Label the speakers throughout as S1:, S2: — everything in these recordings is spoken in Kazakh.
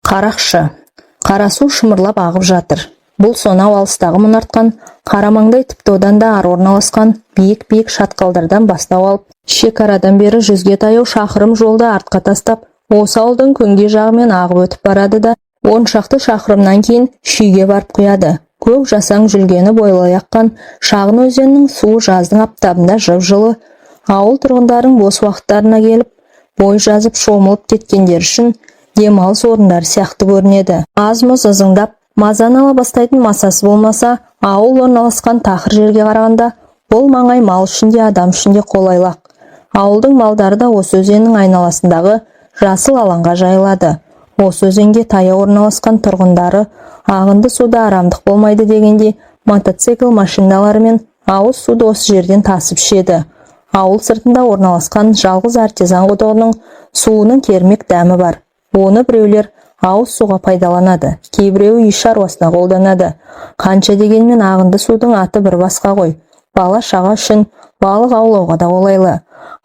S1: Қарақшы. Қарасу шымырлап ағып жатыр. Бұл сонау алыстағы мұнартқан Қарамаңдай, тіпті одан да ары орналасқан биік-биік шатқалдардан бастау алып, шекарадан бері 100-ге таяу шақырым жолды артқа тастап, осы ауылдың күнгей жағымен ағып өтіп барады да, 10 шақты шақырымнан кейін Шүйге барып құяды. Көк жасаң жүлгені бойлай аққан шағын өзеннің суы жаздың аптабында жып-жылы. Ауыл тұрғындарының бос уақыттарына келіп, бой жазып, шомылып кеткендер үшін демалыс орындары сияқты көрінеді. Аз-мұз ызыңдап, мазаны ала бастайтын масасы болмаса, ауыл орналасқан тақыр жерге қарағанда бұл маңай мал үшін де, адам үшін де қолайлы-ақ. Ауылдың малдары да осы өзеннің айналасындағы жасыл алаңға жайылады. Осы өзенге таяу орналасқан тұрғындары ағынды суда арамдық болмайды дегендей, мотоцикл, машиналарымен ауыз суды осы жерден тасып ішеді. Ауыл сыртында орналасқан жалғыз артезиан құдығының суының кермек дәмі бар. Оны біреулер ауыз суға пайдаланады, кейбіреуі үй шаруасына қолданады. Қанша дегенмен ағынды судың аты бір басқа ғой. Бала-шаға үшін балық аулауға да қолайлы.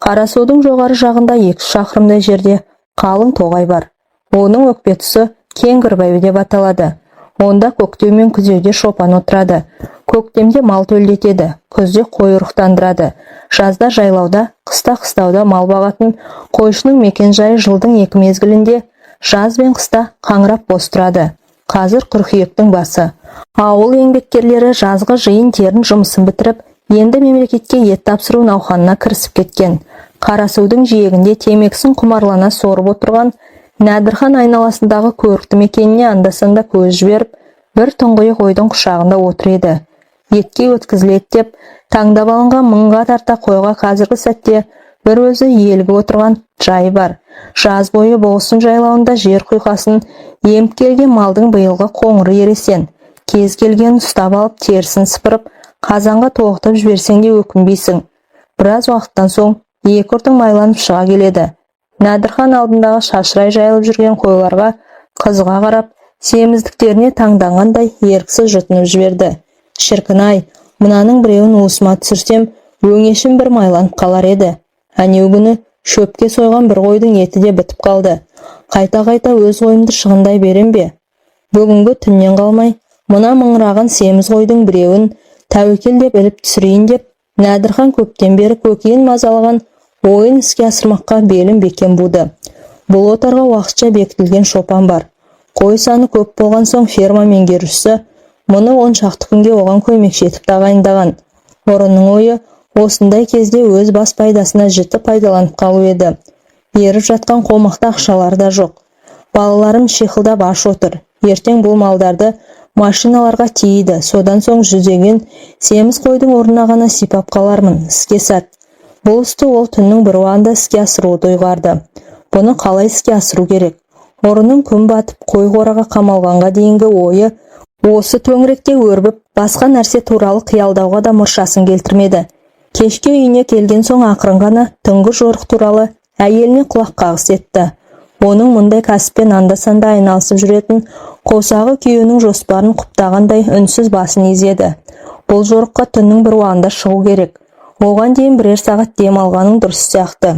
S1: Қарасудың жоғары жағында 2 шақырымдай жерде қалың тоғай бар. Оның өкпе тұсы Кеңгірбай деп аталады. Онда көктеу мен күзеуде шопан отырады. Көктемде мал төлдетеді, күзде қой ұрықтандырады. Жазда жайлауда, қыста қыстауда мал бағатын қойшының мекен жайы жылдың екі мезгілінде, жаз бен қыста, қаңырап бос тұрады. Қазір қыркүйектің басы. Ауыл еңбеккерлері жазғы жиын-терін жұмысын бітіріп, енді мемлекетке ет тапсыру науқанына кірісіп кеткен. Қарасудың жиегінде темекісін құмарлана сорып отырған Нәдірхан айналасындағы көрікті мекеніне анда-санда көз жіберіп, бір тұңғиық ойдың құшағында отыр еді. Етке өткізіледі деп таңдап алынған 1000-ға тарта қойға қазіргі сәтте бір өзі иелігі отырған жайы бар. Жаз бойы Болсын жайлауында жер құйқасын еміп келген малдың биылғы қоңыры ересен. Кез келгенін ұстап алып, терісін сыпырып, қазанға тоғытып жіберсең де өкінбейсің. Біраз уақыттан соң екі ұртың майланып шыға келеді. Нәдірхан алдындағы шашырай жайылып жүрген қойларға қызыға қарап, семіздіктеріне таңданғандай, еріксіз жұтынып жіберді. Шіркін-ай, мынаның біреуін уысыма түсірсем, өңешім бір майланып қалар еді. Әнеугүні шөпке сойған бір қойдың еті де бітіп қалды. Қайта-қайта өз қойымды шығындай берем бе? Бүгінгі түннен қалмай, мына мыңыраған семіз қойдың біреуін тәуекел деп іліп түсірейін деп, Нәдірхан көптен бері көкейін мазалаған ойын іске асырмаққа белін бекем буды. Бұл отарға уақытша бекітілген шопан бар. Қой саны көп болған соң, ферма меңгерушісі мұны 10 шақты күнге оған көмекші етіп тағайындаған. Ұрының ойы осындай кезде өз бас пайдасына жіті пайдаланып қалу еді. Беріп жатқан қомақты ақшалары да жоқ. Балаларым шиқылдап аш отыр. Ертең бұл малдарды машиналарға тиейді. Содан соң жүдеген семіз қойдың орнына ғана сипап қалармын. Іске сәт. Бұл істі ол түннің бір уағында іске асыруды ұйғарды. Бұны қалай іске асыру керек? Ұрының күн батып, қой қораға қамалғанға дейінгі ойы осы төңіректе өрбіп, басқа нәрсе туралы қиялдауға да мұршасын келтірмеді. Кешке үйіне келген соң ақырын ғана түнгі жорық туралы әйеліне құлақ қағыс етті. Оның мұндай кәсіппен анда-санда айналысып жүретін қосағы күйеуінің жоспарын құптағандай үнсіз басын изеді. Бұл жорыққа түннің бір уағында шығу керек. Оған дейін бірер сағат дем алғаның дұрыс сияқты.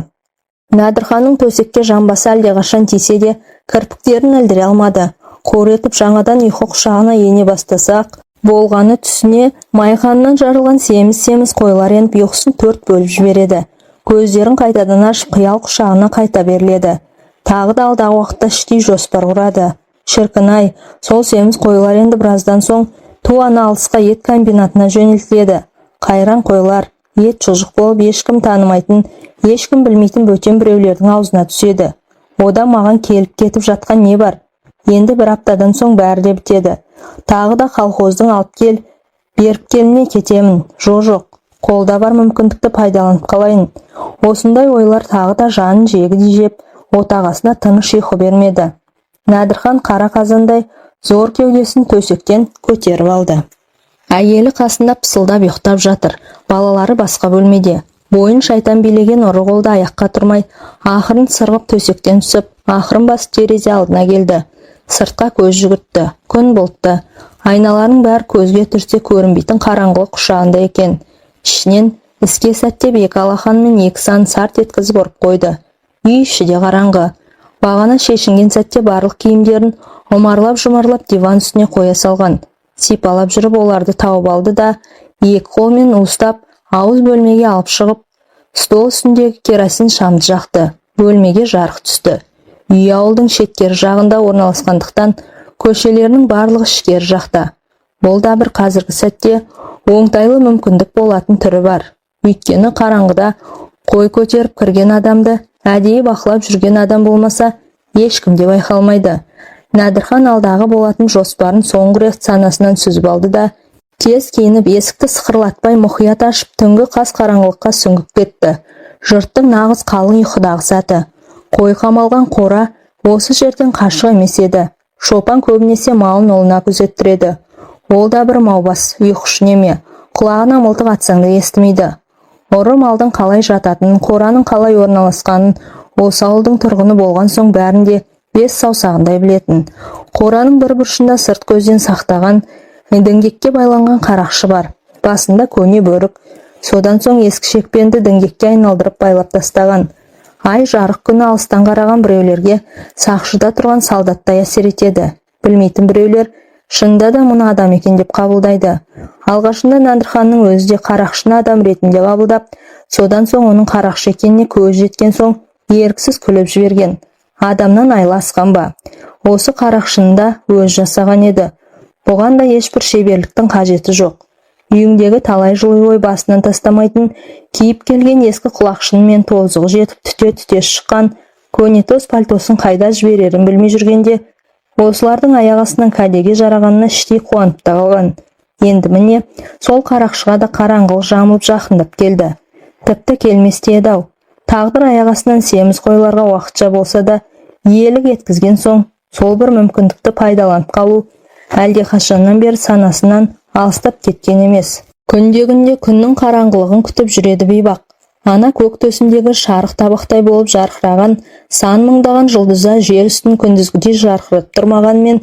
S1: Нәдірханның төсекке жамбасы әлдеқашан тисе де, кірпіктерін ілдіре алмады. Қор етіп жаңадан ұйқы құшағына ене бастаса-ақ болғаны, түсіне майқанынан жарылған семіз-семіз қойлар еніп, ұйқысын төрт бөліп жібереді. Көздерін қайтадан ашып, қиял құшағына қайта беріледі. Тағы да алдағы уақытта іштей жоспар құрады. Шіркін-ай, сол семіз қойлар енді біраздан соң ту ана алысқа, ет комбинатына жөнелтіледі. Қайран қойлар ет шұжық болып, ешкім танымайтын, ешкім білмейтін бөтен біреулердің аузына түседі. Одан маған келіп кетіп жатқан не бар? Енді бір аптадан соң бәрі де бітеді. Тағы да колхоздың алып кел, беріп келіне кетемін. Жо, жоқ, қолда бар мүмкіндікті пайдаланып қалайын. Осындай ойлар тағы да жанын жегідей жеп, отағасына тыныш ұйқы бермеді. Нәдірхан қара қазандай зор кеудесін төсектен көтеріп алды. Әйелі қасында пысылдап ұйықтап жатыр. Балалары басқа бөлмеде. Бойын шайтан билеген ұры қолды аяққа тұрмай, ақырын сырғып төсектен түсіп, ақырын басып терезе алдына келді. Сыртқа көз жүгіртті. Күн бұлтты. Айналаның бәрі көзге түртсе көрінбейтін қараңғылық құшағында екен. Ішінен іске сәт деп екі алақанымен екі санын сарт еткізіп ұрып қойды. Үй іші де қараңғы. Бағана шешінген сәтте барлық киімдерін омарлап-жұмарлап диван үстіне қоя салған. Сипалап жүріп оларды тауып алды да, екі қолмен уыстап, ауыз бөлмеге алып шығып, стол үстіндегі керосин шамды жақты. Бөлмеге жарық түсті. Үй ауылдың шеткері жағында орналасқандықтан көшелерінің барлығы ішкері жақта. Бұл да бір қазіргі сәтте оңтайлы мүмкіндік болатын түрі бар. Өйткені қараңғыда қой көтеріп кірген адамды әдейі бақылап жүрген адам болмаса, ешкім де байқалмайды. Нәдірхан алдағы болатын жоспарын соңғы рет санасынан сүзіп алды да, тез киініп, есікті сықырлатпай мұқият ашып, түнгі қас қараңғылыққа сүңгіп кетті. Жұрттың нағыз қалың ұйқыдағы сәті. Қой қамалған қора осы жерден қашық емес еді. Шопан көбінесе малын ұлына күзеттіреді. Ол да бір маубас, ұйқышы неме, құлағына мылтық атсаң да естімейді. Ұры малдың қалай жататынын, қораның қалай орналасқанын осы ауылдың тұрғыны болған соң бәрін де бес саусағындай білетін. Қораның бір бұрышында сырт көзден сақтаған діңгекке байланған қарақшы бар. Басында көне бөрік, содан соң ескі шекпенді діңгекке айналдырып байлап тастаған. Ай жарық күні алыстан қараған біреулерге сақшыда тұрған солдаттай әсер етеді. Білмейтін біреулер шынында да мұны адам екен деп қабылдайды. Алғашында Нәдірханның өзі де қарақшыны адам ретінде қабылдап, содан соң оның қарақшы екеніне көзі жеткен соң еріксіз күліп жіберген. Адамнан айла асқан ба? Осы қарақшыны да өзі жасаған еді. Бұған да ешбір шеберліктің қажеті жоқ. Үйіңдегі талай жыл бойы басынан тастамайтын киіп келген ескі құлақшыны мен тозығы жетіп түте-түте шыққан көнетоз пальтосын қайда жіберерін білмей жүргенде, осылардың аяқ астынан кәдеге жарағанына іштей қуанып та қалған. Енді міне, сол қарақшыға да қараңғылық жамылып жақындап келді. Тіпті келмес те еді-ау. Тағдыр аяқ астынан семіз қойларға уақытша болса да иелік еткізген соң, сол бір мүмкіндікті пайдаланып қалу әлдеқашаннан бері санасынан алыстап кеткен емес. Күнде-күнде күннің қараңғылығын күтіп жүреді бейбақ. Ана көк төсіндегі шарық табақтай болып жарқыраған сан мыңдаған жұлдыздар жер үстін күндізгідей жарқыратып тұрмағанымен,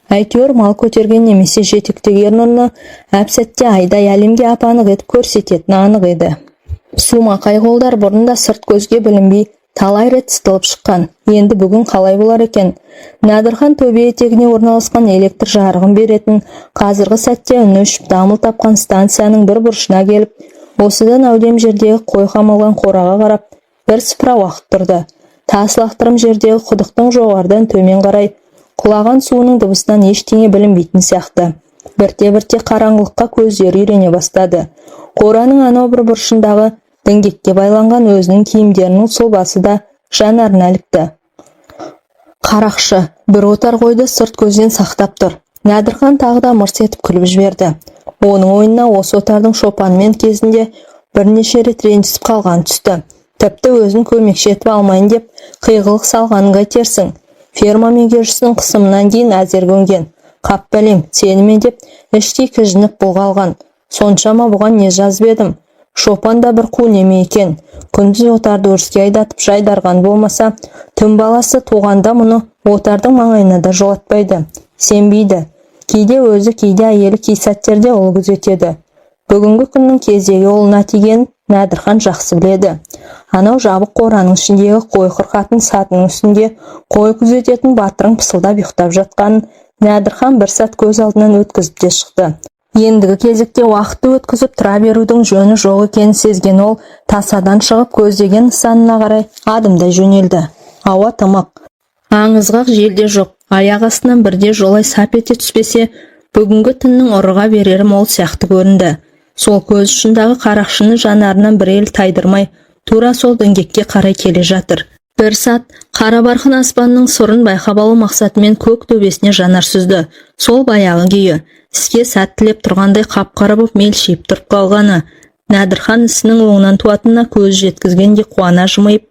S1: әйтеуір мал көтерген немесе жетектеген ұрыны әп-сәтте айдай әлемге ап-анық етіп көрсететіні анық еді. Сумақай қолдар бұрын да сырт көзге білінбей талай рет сытылып шыққан. Енді бүгін қалай болар екен? Нәдірхан төбе етегіне орналасқан электр жарығын беретін, қазіргі сәтте үні өшіп дамыл тапқан станцияның бір бұрышына келіп, осыдан әудем жердегі қой қамалған қораға қарап бірсыпыра уақыт тұрды. Тас лақтырым жердегі құдықтың жоғарыдан төмен қарай құлаған суының дыбысынан ештеңе білінбейтін сияқты. Бірте-бірте қараңғылыққа көздері үйрене бастады. Қораның анау бір бұрышындағы діңгекке байланған өзінің киімдерінің сұлбасы да жанарына ілікті. Қарақшы бір отар қойды сырт көзден сақтап тұр. Нәдірхан тағы да мырс етіп күліп жіберді. Оның ойына осы отардың шопанымен кезінде бірнеше рет ренжісіп қалғаны түсті. Тіпті өзін көмекші етіп алмайын деп қиғылық салғанын қайтерсің. Ферма меңгерушісінің қысымынан кейін әзер көнген. Қап бәлем, сені ме деп іштей кіжініп бұлғалған. Соншама бұған не жазып едім? Шопан да бір қу неме екен. Күндіз отарды өріске айдатып жайдарған болмаса, түн баласы туғанда мұны отардың маңайына да жолатпайды. Сенбейді. Кейде өзі, кейде әйелі, кей сәттерде ұлы күзетеді. Бүгінгі күннің кезегі ұлына тигенін Нәдірхан жақсы біледі. Анау жабық қораның ішіндегі қой қырқатын сатының үстінде қой күзететін батырың пысылдап ұйықтап жатқанын Нәдірхан бір сәт көз алдынан өткізіп те шықты. Ендігі кезекте уақытты өткізіп тұра берудің жөні жоқ екенін сезген ол тасадан шығып, көздеген нысанына қарай адымдай жөнелді. Ауа тымық. Аңызғақ жел де жоқ. Аяқ астынан бірде жолай сап ете түспесе, бүгінгі түннің ұрыға берері мол сияқты көрінді. Сол көз ұшындағы қарақшыны жанарынан бір елі тайдырмай, тура сол діңгекке қарай келе жатыр. Бір сәт қара барқын аспанның сырын байқап алу мақсатымен көк төбесіне жанар сүзді. Сол баяғы күйі, іске сәт тілеп тұрғандай қап-қара боп мелшиіп тұрып қалғаны. Нәдірхан ісінің оңынан туатынына көзі жеткізгендей қуана жымиып,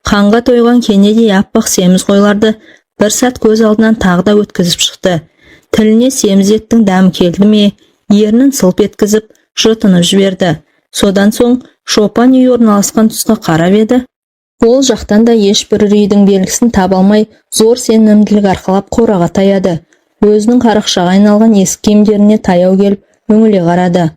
S1: қанға тойған кенедей аппақ семіз қойларды бір сәт көз алдынан тағы да өткізіп шықты. Тіліне семіз еттің дәмі келді ме, ернін сылп еткізіп, жұтынып жіберді. Содан соң шопан үйі орналасқан тұсқа қарап еді, ол жақтан да ешбір үрейдің белгісін таба алмай, зор сенімділік арқалап қораға таяды. Өзінің қарақшыға айналған ескі киімдеріне таяу келіп, үңіле қарады.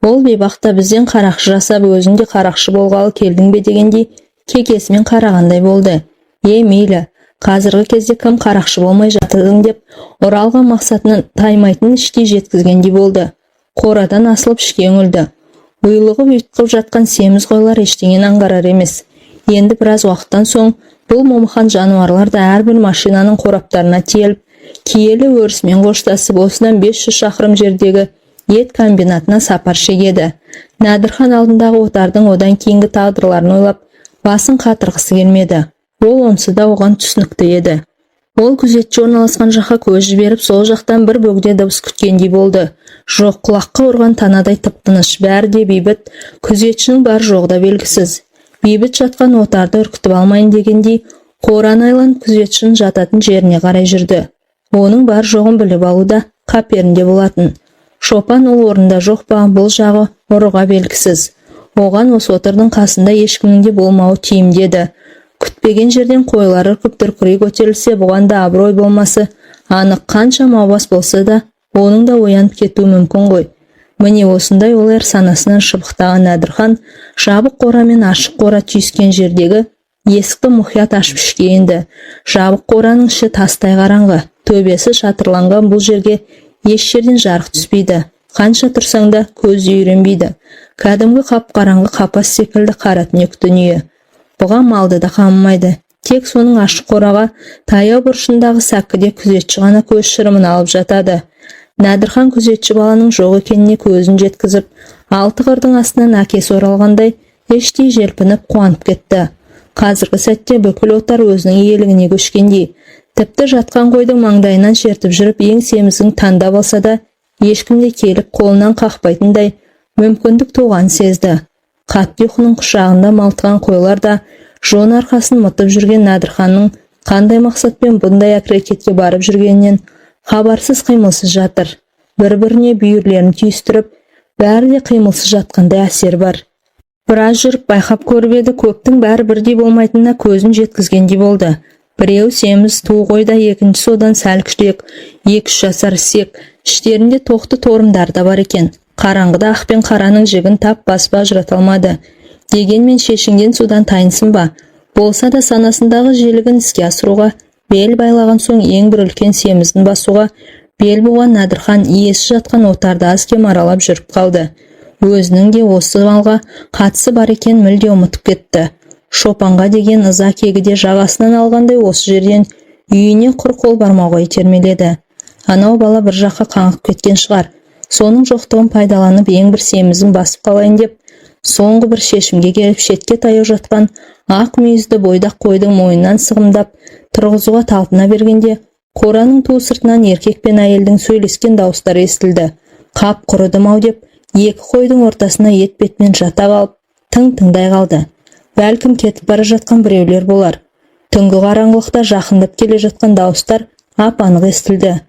S1: Ол бейбақта бізден қарақшы жасап, өзің де қарақшы болғалы келдің бе дегендей кекесімен қарағандай болды. Е, мейлі, Қазіргі кезде кім қарақшы болмай жатырың деп ұры алған мақсатынан таймайтынын іштей жеткізгендей болды. Қорадан асылып ішке үңілді. Ұйлығып ұйтқып жатқан семіз қойлар ештеңені аңғарар емес. Енді біраз уақыттан соң бұл момақан жануарлар да әрбір машинаның қораптарына тиеліп, киелі өрісімен қоштасып, осыдан 500 шақырым жердегі ет комбинатына сапар шегеді. Нәдірхан алдындағы отардың одан кейінгі тағдырларын ойлап, басын қатырғысы келмеді. Ол онсыз да оған түсінікті еді. Ол күзетші орналасқан жаққа көз жіберіп, сол жақтан бір бөгде дыбыс күткендей болды. Жоқ, құлаққа ұрған танадай тып-тыныш, бәрі де бейбіт. Күзетшінің бар жоғы да белгісіз. Бейбіт жатқан отарды үркітіп алмайын дегендей, қораны айланып, күзетшінің жататын жеріне қарай жүрді. Оның бар жоғын біліп алу да қаперінде болатын. Шопан ол орында жоқ па, бұл жағы ұрыға белгісіз. Оған осы отардың қасында ешкімнің де болмауы тиімді еді. Күтпеген жерден қойлар үркіп, дүркірей көтерілсе, бұған да абырой болмасы анық. Қанша маубас болса да, оның да оянып кетуі мүмкін ғой. Міне, осындай ойлар санасынан шыбықтаған Нәдірхан жабық қора мен ашық қора түйіскен жердегі есікті мұқият ашып, ішке енді. Жабық қораның іші тастай қараңғы, төбесі шатырланған. Бұл жерге еш жерден жарық түспейді. Қанша тұрсаң да көз үйренбейді. Кәдімгі қап-қараңғы қапас секілді қара түнек дүние. Бұған малды да қамымайды. Тек соның ашық қораға таяу бұрышындағы сәкіде күзетші ғана көз шырымын алып жатады. Нәдірхан күзетші баланың жоқ екеніне көзін жеткізіп, алты қырдың астынан әкесі оралғандай іштей желпініп, қуанып кетті. Қазіргі сәтте бүкіл отар өзінің иелігіне көшкендей. Тіпті жатқан қойдың маңдайынан шертіп жүріп, ең семізін таңдап алса да, ешкім де келіп қолынан қақпайтындай мүмкіндік туғанын сезді. Қатты ұйқының құшағында малтыған қойлар да жон арқасын мытып жүрген Нәдірханның қандай мақсатпен бұндай әрекетке барып жүргенінен хабарсыз, қимылсыз жатыр. Бір-біріне бүйірлерін түйістіріп, бәрі де қимылсыз жатқандай әсер бар. Біраз жүріп байқап көріп еді, көптің бәрі бірдей болмайтынына көзін жеткізгендей болды. Біреуі семіз ту қой да, екіншісі одан сәл кішірек, 2-3 жасар ісек. Іштерінде тоқты торымдары да бар екен. Қараңғыда ақ пен қараның жігін тап баспа ажырата алмады. Дегенмен шешінген судан тайынсын ба? Болса да санасындағы желігін іске асыруға бел байлаған соң, ең бір үлкен семізін басуға бел буған Нәдірхан иесі жатқан отарды аз-кем аралап жүріп қалды. Өзінің де осы малға қатысы бар екенін мүлде ұмытып кетті. Шопанға деген ыза кегі де жағасынан алғандай осы жерден үйіне құр қол бармауға итермеледі. Анау бала бір жаққа қаңғып кеткен шығар. Соның жоқтығын пайдаланып, ең бір семізін басып қалайын деп, соңғы бір шешімге келіп, шетке таяу жатқан ақ мүйізді бойдақ қойдың мойнынан сығымдап тұрғызуға талпына бергенде, қораның ту сыртынан еркек пен әйелдің сөйлескен дауыстары естілді. Қап, құрыдым-ау деп, екі қойдың ортасына етпетімен жата қалып, тың тыңдай қалды. Бәлкім, кетіп бара жатқан біреулер болар. Түнгі қараңғылықта жақындап келе жатқан дауыстар ап-анық естілді.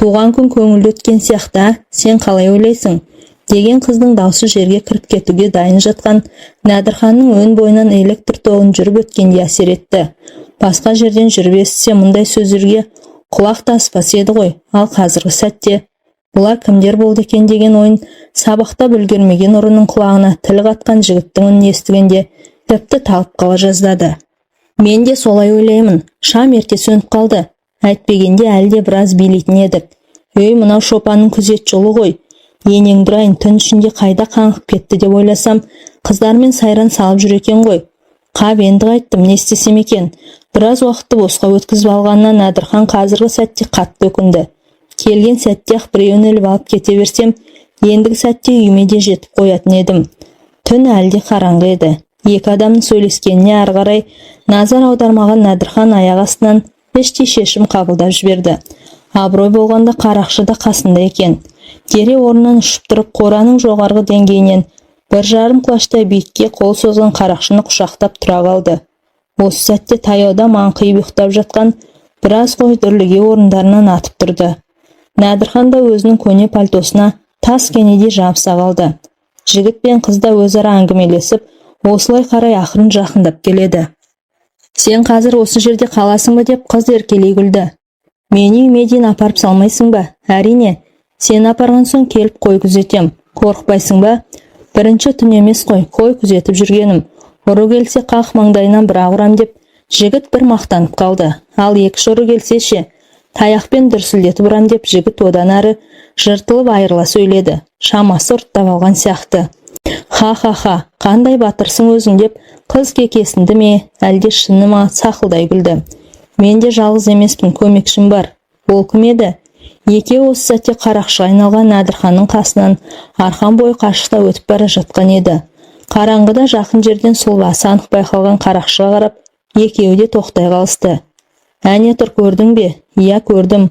S1: «Туған күн көңілді өткен сияқты, ә? Сен қалай ойлайсың?» деген қыздың даусы жерге кіріп кетуге дайын жатқан Нәдірханның өн бойынан электр тоғын жүріп өткендей әсер етті. Басқа жерден жүріп естісе, мұндай сөздерге құлақ та аспас еді ғой. Ал қазіргі сәтте бұлар кімдер болды екен деген ойын сабақтап үлгермеген ұрының құлағына тіл қатқан жігіттің үнін естігенде тіпті талып қала жаздады. «Мен де солай ойлаймын. Шам ерте сөніп қалды. Әйтпегенде әлі де біраз билейтін едік. Өй, мынау шопанның күзетші ұлы ғой. Енеңді ұрайын, түн ішінде қайда қаңғып кетті деп ойласам, қыздармен сайран салып жүр екен ғой. Қап, енді қайттым, не істесем екен?» Біраз уақытты босқа өткізіп алғанына Нәдірхан қазіргі сәтте қатты өкінді. Келген сәтте-ақ біреуін іліп алып кете берсем, ендігі сәтте үйіме де жетіп қоятын едім. Түн әлі де қараңғы еді. Екі адамның сөйлескеніне ары қарай назар аудармаған Нәдірхан аяқ астынан іштей шешім қабылдап жіберді. Абырой болғанда, қарақшы да қасында екен. Дереу орнынан ұшып тұрып, қораның жоғарғы деңгейінен 1,5 құлаштай биікке қол созған қарақшыны құшақтап тұра қалды. Осы сәтте таяуда маңқиып ұйықтап жатқан біраз қой дүрліге орындарынан атып тұрды. Нәдірхан да өзінің көне пальтосына тас кенедей жабыса қалды. Жігіт пен қыз да өзара әңгімелесіп, осылай қарай ақырын жақындап келеді. «Сен қазір осы жерде қаласың ба?» деп қыз еркелей күлді. «Мені үйіме дейін апарып салмайсың ба?» «Әрине. Сен апарған соң келіп қой күзетем. Қорықпайсың ба?» «Бірінші түн емес қой қой күзетіп жүргенім. Ұры келсе, қақ маңдайынан бір-ақ ұрам», – деп Жігіт бір мақтанып қалды. Ал екі ұры келсе ше? Таяқпен дүрсілдетіп ұрам, деп жігіт одан әрі жыртылып айырыла сөйледі. Шамасы, ұрттап алған сияқты. «Ха-ха-ха, қандай батырсың өзің!» – деп қыз кекесінді ме, әлде шыны ма, сақылдай күлді. «Мен де жалғыз емеспін, көмекшім бар». Ол кім еді? Екеуі осы сәтте қарақшыға айналған Нәдірханның қасынан арқан бойы қашықта өтіп бара жатқан еді. Қараңғыда жақын жерден сұлбасы анық байқалған қарақшыға қарап, екеуі де тоқтай қалысты. «Әне тұр, көрдің бе?» «Иә, көрдім».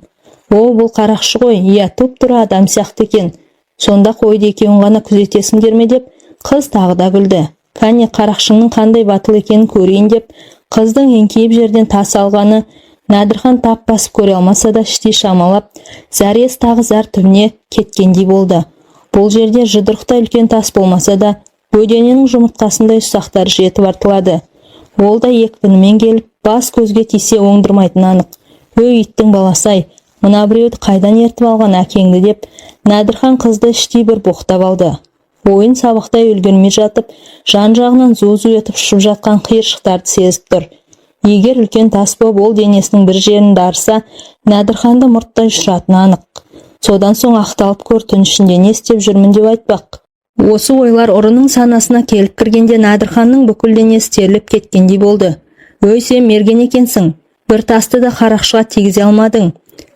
S1: «О, бұл қарақшы ғой?» «Иә, тұп тура адам сияқты екен». «Сонда қойды екеуін ғана күзетесіңдер ме?» – деп қыз тағы да күлді. «Кәне, қарақшыңның қандай батыл екенін көрейін», – деп қыздың еңкейіп жерден тас алғаны Нәдірхан тап басып көре алмаса да, іштей шамалап, зәресі тағы зәр түбіне кеткендей болды. Бұл жерде жұдырықтай үлкен тас болмаса да, бөдененің жұмыртқасындай ұсақтары жетіп артылады. Ол да екпінімен келіп бас көзге тисе, оңдырмайтыны анық. «Өй, иттің баласы-ай, мына біреуді қайдан ертіп алған әкеңді?» – деп Нәдірхан қызды іштей бір боқтап алды. Ойын сабақтай үлгермей жатып, жан-жағынан зу-зу етіп ұшып жатқан қиыршықтарды сезіп тұр. Егер үлкен тас боп, ол денесінің бір жерін дарыса, Нәдірханды мұрттай ұшыратыны анық. Содан соң ақталып көр, түн ішінде не істеп жүрмін деп айтпақ. Осы ойлар ұрының санасына келіп кіргенде, Нәдірханның бүкіл денесі терлеп кеткендей болды. «Өй, сен мерген екенсің, бір тасты да қарақшыға тигізе алмадың.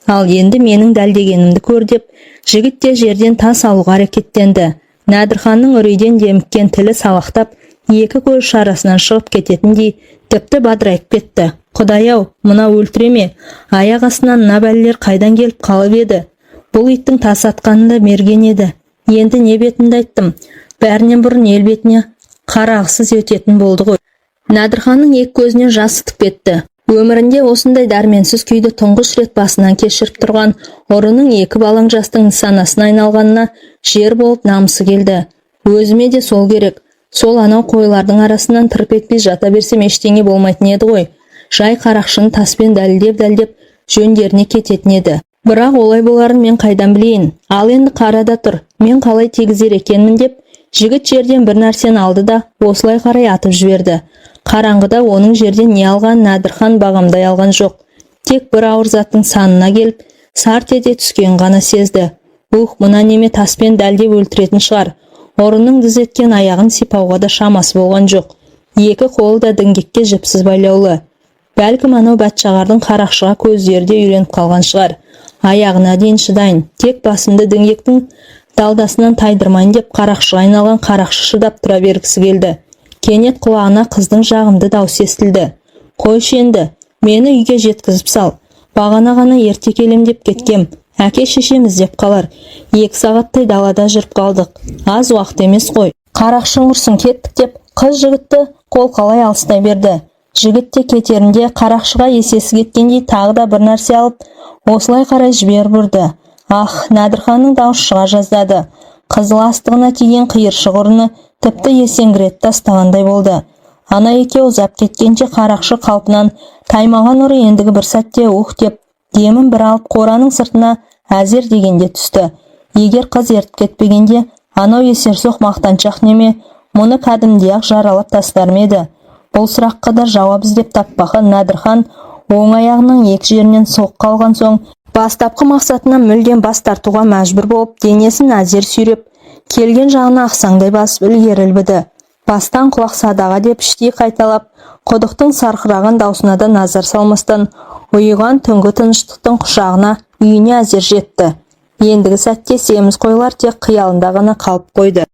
S1: Ал енді менің дәлдегенімді көр», – деп жігіт те жерден тас алуға әрекеттенді. Нәдірханның үрейден деміккен тілі салақтап, екі көзі шарасынан шығып кететіндей, тіпті бадырайып кетті. «Құдай-ау, мына өлтіре ме? Аяқ астынан мына бәлелер қайдан келіп қалып еді? Бұл иттің тас атқаны да мерген еді. Енді не бетімді айттым? Бәрінен бұрын ел бетіне қарағысыз өтетін болды ғой». Нәдірханның екі көзінен жас ытып кетті. Өмірінде осындай дәрменсіз күйді тұңғыш рет басынан кешіріп тұрған ұрының екі балаң жастың нысанасына айналғанына жер болып намысы келді. «Өзіме де сол керек. Сол анау қойлардың арасынан тырп етпей жата берсем, ештеңе болмайтын еді ғой. Жай қарақшыны таспен дәлдеп-дәлдеп жөндеріне кететін еді. Бірақ олай боларын мен қайдан білейін? Ал енді қара да тұр, мен қалай тигізер екенмін», – деп жігіт жерден бір нәрсені алды да, осылай қарай атып жіберді. Қараңғыда оның жерден не алғанын Нәдірхан бағамдай алған жоқ. Тек бір ауыр заттың санына келіп, сарт ете түскенін ғана сезді. «Ух, мына неме таспен дәлдеп өлтіретін шығар». Ұрының діз еткен аяғын сипауға да шамасы болған жоқ. Екі қолы да діңгекке жіпсіз байлаулы. Бәлкім, анау бәтшағардың қарақшыға көздері де үйреніп қалған шығар. «Аяғына дейін шыдайын, тек басымды діңгектің далдасынан тайдырмайын», – деп қарақшыға айналған қарақшы шыдап тұра бергісі келді. Кенет құлағына қыздың жағымды даусы естілді. «Қойшы енді, мені үйге жеткізіп сал. Бағана ғана ерте келем деп кеткем, әке шешем іздеп қалар. 2 сағаттай далада жүріп қалдық, аз уақыт емес қой». «Қарақшың құрсын, кеттік», – деп қыз жігітті қолқалай алыстай берді. Жігіт те кетерінде қарақшыға есесі кеткендей тағы да бір нәрсе алып, осылай қарай жіберіп ұрды. Ах, Нәдірханның даусы шыға жаздады. Қызыл астығына тиген қиыршық ұрыны тіпті есеңгіретіп тастағандай болды. Ана екеуі ұзап кеткенше қарақшы қалпынан таймаған ұры ендігі бір сәтте «ух» деп демін бір алып, қораның сыртына әзер дегенде түсті. Егер қыз ертіп кетпегенде, анау есерсоқ мақтаншақ неме мұны кәдімгідей-ақ жаралап тастар ма еді? Бұл сұраққа да жауап іздеп таппаған Нәдірхан оң аяғының екі жерінен соққы алған соң, бастапқы мақсатынан мүлдем бас тартуға мәжбүр болып, денесін әзер сүйреп, келген жағына ақсаңдай басып ілгері ілбіді. «Бастан құлақ садаға», – деп іштей қайталап, құдықтың сарқыраған даусына да назар салмастан, ұйыған түнгі тыныштықтың құшағына, үйіне әзер жетті. Ендігі сәтте семіз қойлар тек қиялында ғана қалып қойды.